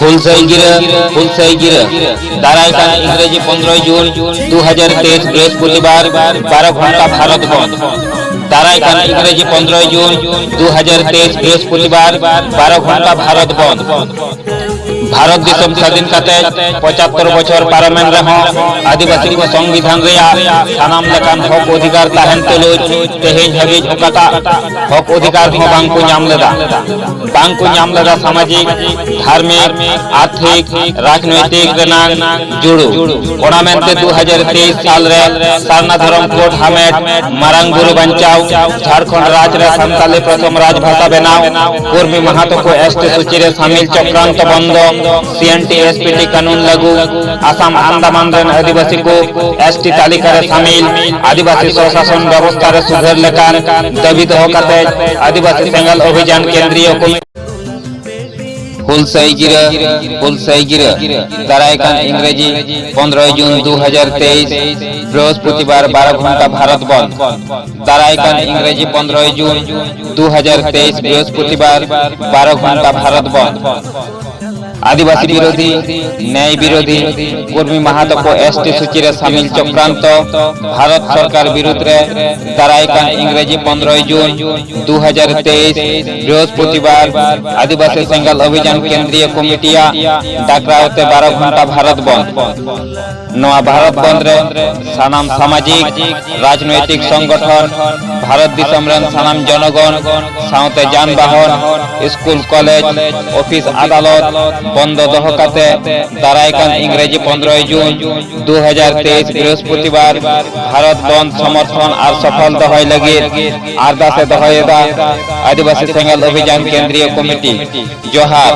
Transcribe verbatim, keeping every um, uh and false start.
ᱦᱩᱞᱥᱟᱹᱭ ᱜᱤᱨᱟᱹ, ᱦᱩᱞᱥᱟᱹᱭ ᱜᱤᱨᱟᱹ᱾ ᱫᱟᱨᱟᱭ ᱠᱟᱱ ᱤᱝᱨᱮᱡᱤ ᱯᱚᱱᱨᱚᱭ ᱡᱩᱱ ᱫᱩ ᱦᱟᱡᱟᱨ ᱛᱮᱭᱤᱥ ᱵᱨᱤᱦᱚᱥᱯᱚᱛᱤᱵᱟᱨ, ᱵᱟᱨᱚ ᱜᱷᱚᱱᱴᱟ ᱵᱷᱟᱨᱚᱛ ᱵᱚᱱᱫ᱾ ᱫᱟᱨᱟᱭ ᱠᱟᱱ ᱤᱝᱨᱮᱡᱤ ᱯᱚᱱᱨᱚᱭ ᱡᱩᱱ ᱫᱩ ᱦᱟᱡᱟᱨ ᱛᱮᱭᱤᱥ ᱵᱨᱤᱦᱚᱥᱯᱚᱛᱤᱵᱟᱨ, ᱵᱟᱨᱚ ᱜᱷᱚᱱᱴᱟ ᱵᱷᱟᱨᱚᱛ ᱵᱚᱱᱫ᱾ ᱵᱷᱟᱨᱚᱛ ᱫᱤᱥᱚᱢ ᱥᱟᱹᱫᱷᱤᱱ ᱠᱟᱛᱮ ᱯᱚᱸᱪᱟᱛᱛᱚᱨ ᱵᱚᱪᱷᱚᱨ ᱯᱟᱨᱚᱢᱮᱱ ᱨᱮᱦᱚᱸ ᱟᱹᱫᱤᱵᱟᱹᱥᱤ ᱠᱚ ᱥᱚᱝᱵᱤᱫᱷᱟᱱ ᱨᱮᱭᱟᱜ ᱥᱟᱱᱟᱢ ᱞᱮᱠᱟᱱ ᱦᱚᱠ ᱚᱫᱷᱤᱠᱟᱨ ᱛᱟᱦᱮᱱ ᱛᱩᱞᱩᱡ ᱛᱮᱦᱮᱧ ᱦᱟᱹᱵᱤᱡ ᱚᱠᱟᱴᱟᱜ ᱦᱚᱠ ᱚᱫᱷᱤᱠᱟᱨ ᱦᱚᱸ ᱵᱟᱝ ᱠᱚ ᱧᱟᱢ ᱞᱮᱫᱟ᱾ ᱵᱟᱝ ᱠᱚ ᱧᱟᱢ ᱞᱮᱫᱟ ᱥᱟᱢᱟᱡᱤᱠ, ᱫᱷᱟᱨᱢᱤᱠ, ᱟᱨᱛᱷᱤᱠ, ᱨᱟᱡᱽᱱᱳᱭᱛᱤᱠ ᱨᱮᱱᱟᱜ ᱡᱩᱲᱩ᱾ ᱚᱱᱟ ᱢᱮᱱᱛᱮ ᱫᱩ ᱦᱟᱡᱟᱨ ᱛᱮᱭᱤᱥ ᱥᱟᱞ ᱨᱮ ᱥᱟᱨᱱᱟ ᱫᱷᱚᱨᱚᱢ ᱠᱳᱰ ᱦᱟᱢᱮᱴ, ᱢᱟᱨᱟᱝ ᱵᱩᱨᱩ ᱵᱟᱧᱪᱟᱣ, ᱡᱷᱟᱲᱠᱷᱚᱸᱰ ᱨᱟᱡᱽ ᱨᱮ ᱥᱟᱱᱛᱟᱞᱤ ᱯᱨᱚᱛᱷᱚᱢ ᱨᱟᱡᱽ ᱵᱷᱟᱥᱟ ᱵᱮᱱᱟᱣ, ᱠᱩᱨᱢᱤ ᱢᱟᱦᱟᱛᱚ ᱠᱚ ᱮᱥ ᱴᱤ ᱥᱩᱪᱤ ᱨᱮ ᱥᱟᱢᱤᱞ ᱪᱚᱠᱨᱟᱱᱛᱚ ᱵᱚᱱᱫᱚ, ᱥᱤ N T S P T ᱠᱟᱹᱱᱩᱱ ᱞᱟᱹᱜᱩ, ᱟᱥᱟᱢ ᱟᱱᱫᱟᱢᱟᱱ ᱨᱮᱱ ᱟᱹᱫᱤᱵᱟᱹᱥᱤ ᱠᱚ ᱮᱥ ᱴᱤ ᱛᱟᱹᱞᱤᱠᱟ ᱨᱮ ᱥᱟᱢᱤᱞ, ᱟᱹᱫᱤᱵᱟᱹᱥᱤ ᱥᱚᱥᱟᱥᱚᱱ ᱵᱮᱵᱚᱥᱛᱷᱟ ᱨᱮ ᱥᱩᱫᱷᱟᱹᱨ ᱞᱮᱠᱟᱱ ᱫᱟᱹᱵᱤ ᱫᱚᱦᱚ ᱠᱟᱛᱮ ᱟᱹᱫᱤᱵᱟᱹᱥᱤ ᱥᱮᱸᱜᱮᱞ ᱚᱵᱷᱤᱡᱟᱱ ᱠᱮᱱᱫᱨᱤᱭᱚ ᱠᱚᱢᱤᱴᱤ ᱦᱩᱞᱥᱟᱹᱭ ᱜᱤᱨᱟᱹ, ᱦᱩᱞᱥᱟᱹᱭ ᱜᱤᱨᱟᱹ᱾ ᱫᱟᱨᱟᱭ ᱠᱟᱱ ᱤᱝᱨᱮᱡᱤ ᱯᱚᱱᱨᱚᱭ ᱡᱩᱱ ᱫᱩ ᱦᱟᱡᱟᱨ ᱛᱮᱭᱤᱥ, ᱵᱨᱤᱦᱚᱥᱯᱚᱛᱤᱵᱟᱨ, ᱵᱟᱨᱚ ᱜᱷᱚᱱᱴᱟ ᱵᱷᱟᱨᱚᱛ ᱵᱚᱱᱫ᱾ ᱫᱟᱨᱟᱭ ᱠᱟᱱ ᱤᱝᱨᱮᱡᱤ ᱯᱚᱱᱨᱚᱭ ᱡᱩᱱ ᱫᱩ ᱦᱟᱡᱟᱨ ᱛᱮᱭᱤᱥ, ᱵᱨᱤᱦᱚᱥᱯᱚᱛᱤᱵᱟᱨ, ᱵᱟᱨᱚ ᱜᱷᱚᱱᱴᱟ ᱵᱷᱟᱨᱚᱛ ᱵᱚᱱᱫ᱾ ᱟᱹᱫᱤᱵᱟᱹᱥᱤ ᱵᱤᱨᱳᱫᱷᱤ, ᱱᱮᱭ ᱵᱤᱨᱳᱫᱷᱤ, ᱠᱩᱨᱢᱤ ᱢᱟᱦᱟᱛᱚ ᱠᱚ ᱮᱥ ᱴᱤ ᱥᱩᱪᱤ ᱨᱮ ᱥᱟᱢᱤᱞ ᱪᱚᱠᱨᱟᱱᱛᱚ, ᱵᱷᱟᱨᱚᱛ ᱥᱚᱨᱠᱟᱨ ᱵᱤᱨᱩᱫᱷ ᱨᱮ ᱫᱟᱨᱟᱭ ᱠᱟᱱ ᱤᱝᱨᱮᱡᱤ ᱯᱚᱱᱨᱚᱭ ᱡᱩᱱ ᱫᱩ ᱦᱟᱡᱟᱨ ᱛᱮᱭᱤᱥ, ᱵᱨᱤᱦᱚᱥᱯᱚᱛᱤᱵᱟᱨ, ᱟᱹᱫᱤᱵᱟᱹᱥᱤ ᱥᱮᱸᱜᱮᱞ ᱚᱵᱷᱤᱡᱟᱱ ᱠᱮᱱᱫᱨᱤᱭᱚ ᱠᱚᱢᱤᱴᱤᱭᱟᱜ ᱰᱟᱠᱨᱟᱣ ᱛᱮ ᱵᱟᱨᱚ ᱜᱷᱚᱱᱴᱟ ᱵᱷᱟᱨᱚᱛ ᱵᱚᱱᱫ᱾ ᱱᱚᱣᱟ ᱵᱷᱟᱨᱚᱛ ᱵᱚᱱᱫ ᱨᱮ ᱥᱟᱱᱟᱢ ᱥᱟᱢᱟᱡᱤᱠ, ᱨᱟᱡᱽᱱᱳᱭᱛᱤᱠ ᱥᱚᱝᱜᱚᱴᱷᱚᱱ, ᱵᱷᱟᱨᱚᱛ ᱫᱤᱥᱚᱢ ᱨᱮᱱ ᱥᱟᱱᱟᱢ ᱡᱚᱱᱚᱜᱚᱱ, ᱥᱟᱶᱛᱮ ᱡᱟᱱᱵᱟᱦᱚᱱ, ᱥᱠᱩᱞ, ᱠᱚᱞᱮᱡᱽ, ᱚᱯᱷᱤᱥ, ᱟᱫᱟᱞᱚᱛ ᱵᱚᱱᱫᱚ ᱫᱚᱦᱚ ᱠᱟᱛᱮ ᱫᱟᱨᱟᱭ ᱠᱟᱱ ᱤᱝᱨᱮᱡᱤ ᱯᱚᱱᱨᱚᱭ ᱡᱩᱱ ᱫᱩ ᱦᱟᱡᱟᱨ ᱛᱮᱭᱤᱥ, ᱵᱨᱤᱦᱚᱥᱯᱚᱛᱤᱵᱟᱨ, ᱵᱷᱟᱨᱚᱛ ᱵᱚᱱᱫ ᱥᱚᱢᱚᱨᱛᱷᱚᱱ ᱟᱨ ᱥᱚᱯᱷᱚᱞ ᱫᱚᱦᱚᱭ ᱞᱟᱹᱜᱤᱫ ᱟᱨᱫᱟᱥ ᱮ ᱫᱚᱦᱚᱭᱮᱫᱟ ᱟᱹᱫᱤᱵᱟᱹᱥᱤ ᱥᱮᱸᱜᱮᱞ ᱚᱵᱷᱤᱡᱟᱱ ᱠᱮᱱᱫᱨᱤᱭᱚ ᱠᱚᱢᱤᱴᱤ᱾ ᱡᱚᱦᱟᱨ᱾